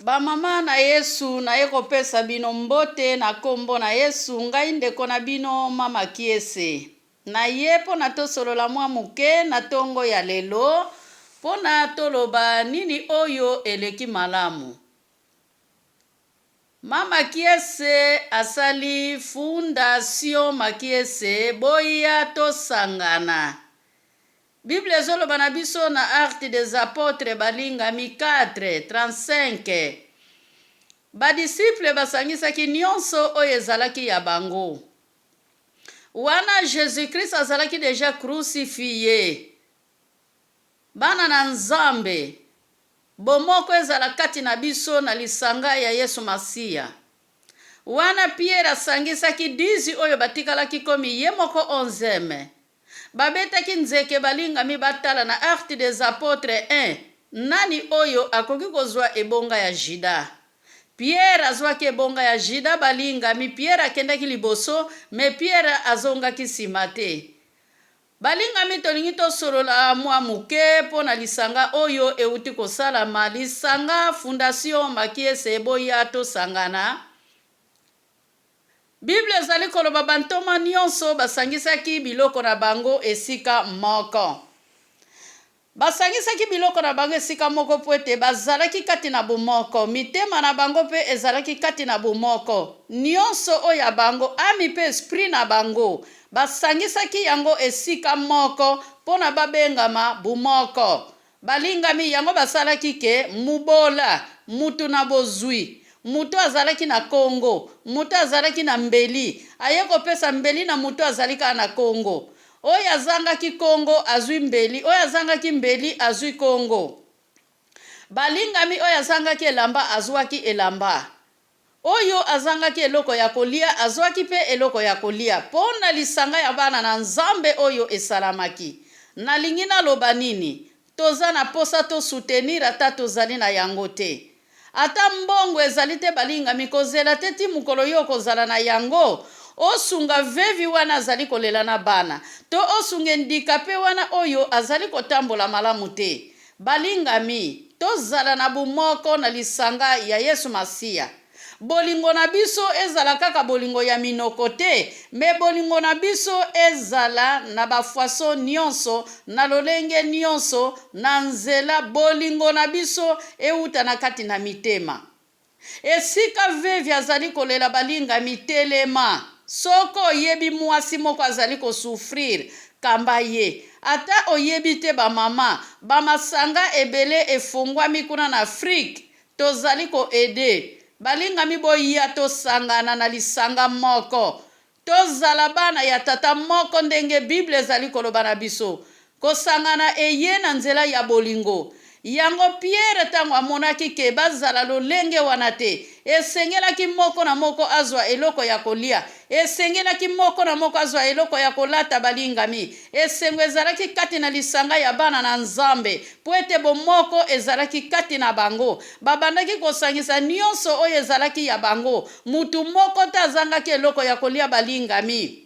Ba mama na Yesu naye kopesa bino mbote na kombo na Yesu ngai ndeko na bino mama Kiese naye pona tosolola mwa moke na tongo ya lelo pona toloba nini oyo eleki malamu. Mama Kiese asali fundation Makiese boya tosangana Bible ezoloba na biso na Actes des Apotres balingami 4, 35 Ba disciples basangisaki nionso oyo ezalaki ya bango. Wana Jesus-Christ azalaki dejà crucifie. Bana na Nzambe, bomoko ezala kati na biso na lisanga ya Yesu Masiya. Wana Pierre asangisaki dizi oyo batikalaki komi ye moko onzeme. Babetaki nzeke balingami batala na Actes des Apotres 1 nani oyo akoki kozua ebonga ya Judas. Pierre azuaki ebonga ya Judas balingami Pierre akendaki liboso mais Pierre azongaki sima te. Balingami tolingi tosolola mua moke mpo na lisanga oyo ewuti kosalama lisanga Fondation Makiese boya tosangana. Biblia ezali koloba bantoma nyonso basangisaki biloko na bango esika moko. Basangisaki biloko na bango esika moko mpo ete bazalaki kati na bomoko, mitema na bango mpe ezalaki kati na bomoko. Nyonso oyo ya bango, ami mpe esprit na bango, basangisaki yango esika moko mpo na babengama bomoko. Balingami yango basalaki ke mubola, mutu na bozui, mutu azalaki na kongo, mutu azalaki na mbeli, aye kopesa mbeli na mutu azali kaka na kongo. Oyo azangaki kongo azui mbeli, oyo azangaki mbeli azui kongo. Balingami oyo azangaki elamba azuaki elamba. Oyo azangaki eloko ya kolia azwaki mpe eloko ya kolia mpo na lisanga ya bana na Nzambe oyo esalamaki. Nalingi naloba nini? Toza na posa to soutenir ata tozali na yango te. Ata mbongo ezali te balingami kozela te ti mokolo yo okozala na yango osunga vevi wana azali kolela na bana to osunga endikape wana oyo azali kotambola malamu te. Balingami, tozala na bomoko na lisanga ya Yesu Masiya. Bolingo na biso ezala kaka bolingo ya minoko te, mais bolingo na biso ezala na ba façon nionso, na lolenge nionso, na nzela bolingo na biso ewuta na kati na mitema. Esika vevi azali kolela balingami telema soko oyebi muasi moko azali ko souffrir kamba ye ata oyebi te ba mama ba masanga ebele efonguami kuna na Afrique tozali ko aider balingami boya tosangana na lisanga moko Tozala bana ya Tata moko ndenge Bible ezali koloba na biso. Kosangana eye na nzela ya bolingo. Yango Pierre tango amonaki ke bazala lolenge wana te, esengelaki moko na moko azwa eloko ya kolia, esengelaki moko na moko azwa eloko ya kolata balingami. Esengo ezalaki kati na lisanga ya bana na Nzambe mpo ete bomoko ezalaki kati na bango. Babandaki kosangisa nionso oyo ezalaki ya bango. Mutu moko te azangaki eloko ya kolia balingami.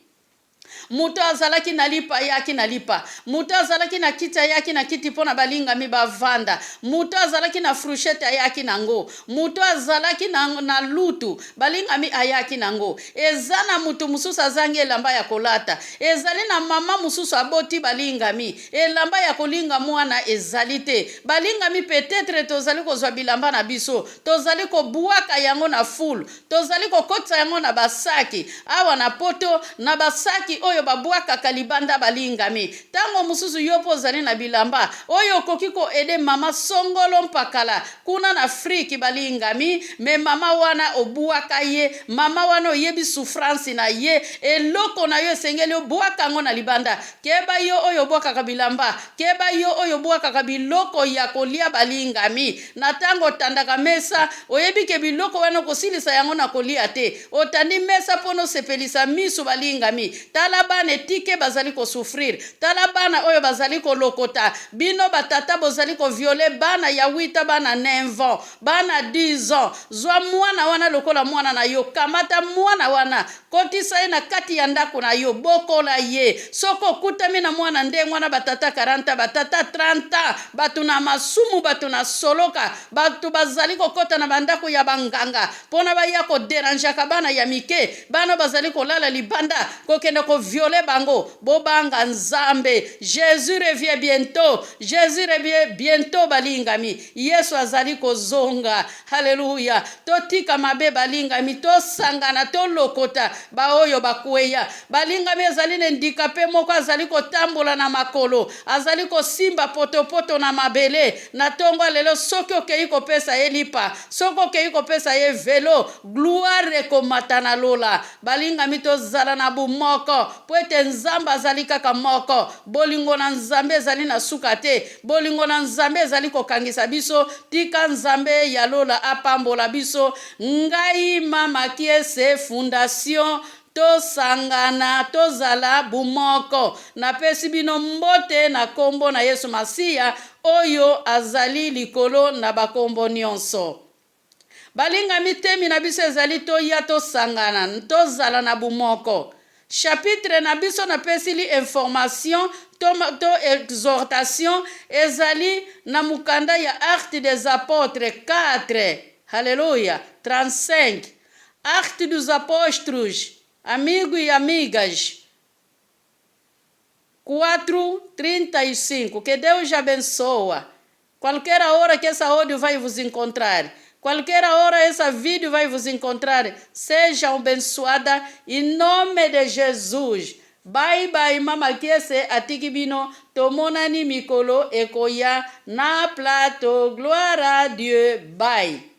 Moto azalaki na lipa ayaki na lipa. Moto azalaki na kiti ayaki na kiti mpo na balingami bavanda. Moto azalaki na frushete ayaki na ngo. Moto azalaki na, na lutu balingami ayaki na ngo. Eza na moto mosusu azangi elamba ya kolata. Ezali na mama mosusu aboti balingami. Elamba ya kolinga mwana ezali te. Balingami peut-etre tozali kozwa bilamba na biso. Tozali kobuaka yango na fulu. Tozali kokotisa yango na ba saki. Awa na poto, na ba saki oyo babuakaka libanda balingami. Tango mosusu yo pe ozali na bilamba oyo okoki ko aider mama songolo mpakala kuna na Afrique balingami, mais mama wana obuaka ye, mama wana oyebi souffrance na ye, eloko na yo esengeli obuaka yango na libanda. Keba yo oyo obuakaka bilamba, keba yo oyo obuakaka biloko ya kolia balingami. Na tango otandaka mesa, oyebi ke biloko wana okosilisa yango na kolia te. Otandi mesa pona osepelisa misu balingami. Tala. Tala bana etike bazali ko souffrir. Tala bana oyo bazali kolokota. Bino ba tata bozali ko violer bana ya 8 ans, bana 9 ans, bana 10 ans. Zwa mwana wana lokola mwana na yo. Kamata mwana wana, kotisa ye na kati ya ndako na yo, bokola ye. Soki okutami na mwana ndenge wana, ba tata 40 ans, ba tata 30 ans, bato na masumu, bato na soloka, bato bazali kokota na ba ndako ya ba nganga pona baya ko derangeaka bana ya mike. Bana bazali kolala libanda kokende ko violer bango bobanga nzambe Jesus revient bientot Jesus revient bientot balingami yesu azali kozonga hallelujah totika mabe balingami tosangana tolokota baoyo bakweya balingami ezali na handicapé moko azali kotambola na makolo azali kosimba potopoto na mabele na tongo ya lelo soki okei kopesa ye lipa soki okei kopesa ye velo Gloire ekomata na lola. Balingami tozala na bomoko mpo ete Nzambe azali kaka moko. Bolingo na Nzambe ezali na suka te. Bolingo na Nzambe ezali kokangisa biso. Tika Nzambe ya lola apambola biso. Ngai Mama Kiese Fondation tosangana tozala bomoko. Napesi bino mbote na kombo na Yesu Masiya oyo azali likolo na bakombo nionso. Balingami temi na biso ezali toya tosangana tozala na bomoko. Chapitre na biso napesili information to, to exhortation ezali na mokanda ya Actes des Apotres 4 Hallelujah 35 Actes dos Apóstolos amigo e amigas 4 35 Que Deus abençoa Qualquer hora que essa áudio vai vos encontrar. Qualquer hora essa vídeo vai vos encontrar. Seja abençoada em nome de Jesus. Bye bye mama Kiese atiki bino tomonani mikolo ekoya na plateau. Gloire à Dieu. Bye.